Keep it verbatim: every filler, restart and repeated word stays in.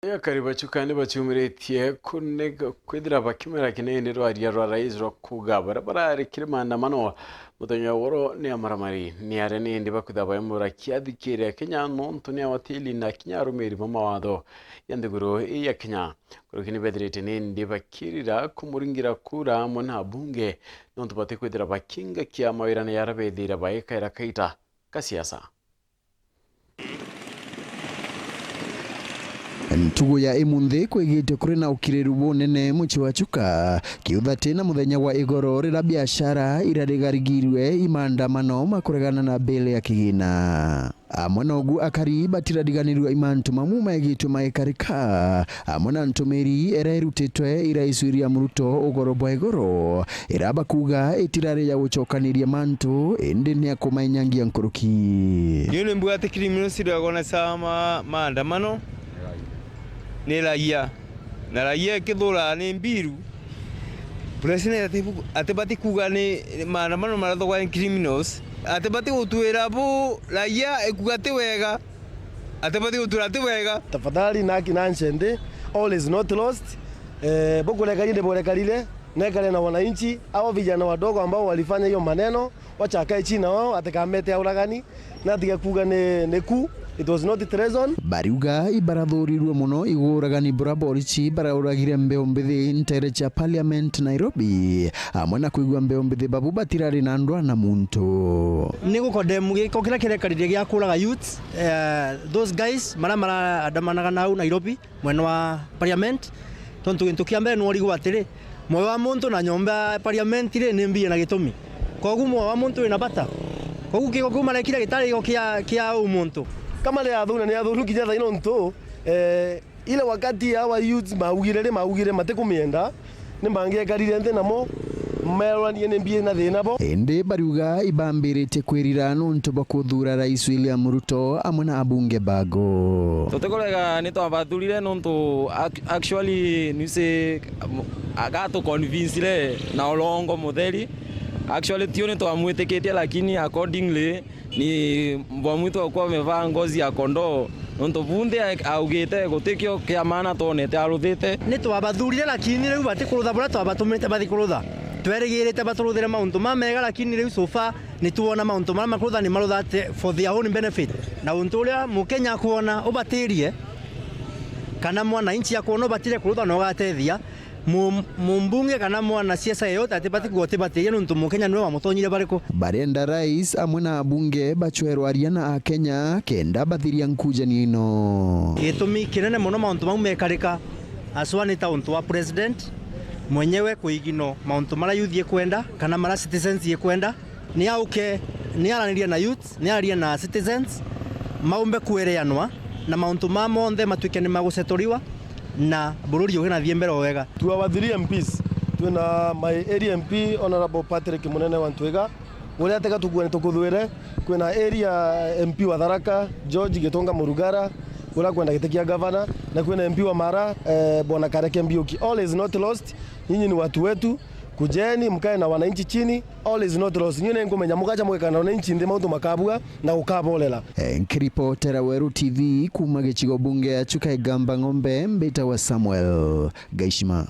Akari ba Chuka ni baciumiritie kunega kwithira bakimera kinindi rwaria rwa rais rwa kuuga baria barari kiri maandamano muthenya wa ugoro ni amaramari. Ni aria nindi bakwithira baimura kiathi kiri Kenya nontu ni awatili na kinya arumiri ba mawatho ya nthiguru ii ya Kenya. Nkuruki ni bethirite nindi bakirira kumuringira kura amwe na abunge nontu batikwithira bakingakia mawirane jaria bethira baikaira kaita ka siasa. Ntugu ya imunthi kwigite kuri na ukiriru bunene mucii wa Chuka, kiuthati na muthenya wa igoro riria biashara irarigarigirwe i maandamano ma kuregana na bill ya kigina. Amwe nogu akari batirariganirua i mantu mamu megitwe maikarika, amwe na ntumiri iria irutitwe i Rais William Ruto ugoro bwa igoro, ira bakuuga itirari ya gucokaniria mantu, indi ni ya kumainyangia nkuruki. Niu ni mbuga ati criminals iria gonesa ma-, maandamano ni raia. Na raia ikithura ni mbiru, president ati-, atibati kuuga ni maandamano marathogwa ni criminals, atibati gutwira bu raia ikuuga ti wega. Atibati gutwira ti wega. Tafadhali, na haki na nche nthi, all is not lost. Eh, bukurekaria ni burekarire, nekare na wananchi, hao vijana wadogo ambao walifanya hiyo maneno, wacha akae chini na wao, atikamete auragani, na atige kuuga ni, ni coup, it was not treason. Bariuga ibarathurirue mono iguragani bura borichi barauragire mbeu mbithi ntere cia parliament Nairobi, amwe na kwigua mbeu mbithi babu batirari na ndwa na muntu. Ni gukondemu giko kiria kirekarire gia kuraga youths, eh, those guys maria maraandamanaga nau Nairobi mwena wa parliament, tontu gintu kia mbere ni urigwa atiri, moyo wa muntu na nyomba ya parliament ri ni mbie na gitumi. Kogu moyo wa muntu wina bata. Kogu giko kiu marekire gitari giko kia, kia umuntu. Kama ni athuru na ni athuru kinya thaino ntu, eh, Ile wakati hawa youths maugire ri, maugire matikumienda, ni mangiekarire nthi namo, meroranie ni mbi na thina bo. Indi bariuga ibambiritie kwirira nontu bwa kuthura Rais William Ruto amwe na abunge bago. Tutikurega ni twabathurire nontu ac-, actually nise agatuconvince na urongo mutheri. Actually tio ni twamwitikitie, lakini accordingly ni mbwa mwitu akuwa amevaa ngozi ya kondoo, nontu bunthe augite gutikio kia maana twonete aruthite. Ni twabathurire, lakini riu batikurutha buria twabatumite bathi kurutha. Twerigirite baturuthire mauntu mamega, lakini riu so far ni twona mauntu maria makurutha ni marutha ati for their own benefit. Na untu uria Mukenya akwona ubatirie, kana mwananchi akwona ubatire kurutha na ugatethia, Mu-, mumbunge kana mwana siasa yeyote atibati kuga utibatiria nontu Mukenya niwe wamutonyire bariku. Barenda rais amwe na abunge bacwerwaria na Akenya kenda bathiria nkujania ino. Gitumi kinene mono mauntu mau mekarika aswa ni ta untu wa president mwenyewe kuigino mauntu maria youth ikwenda kana maria citizens ikwenda. Ni auke, ni aranirie na youths, ni ararie na citizens, maumbe kwereanwa, na mauntu maa monthe matuike ni magucetoriwa, na bururi uginathie mbere o wega. To our three M Ps, twina my area M P, Honourable Patrick Munene wa Ntwiga, uria tega tukuane tukuthwire, kwina area M P wa Tharaka, George Gitonga Murugara, uria kwenda giti kia gavana, na kwina M P wa Mara, eh, Bwana Kareke Mbiuki. All is not lost, nyinyi ni watu wetu, kujeni, mkae na wananchi chini, All is not lost. Nyie ni nkumenya mugacha mugekana na inchi nthi mauntu makabua na gukaborera. Eh, nkiripotera Weru T V kuuma gicigo bunge ya Chuka Igamba Ng'ombe, mbitawa Samuel Gaishima.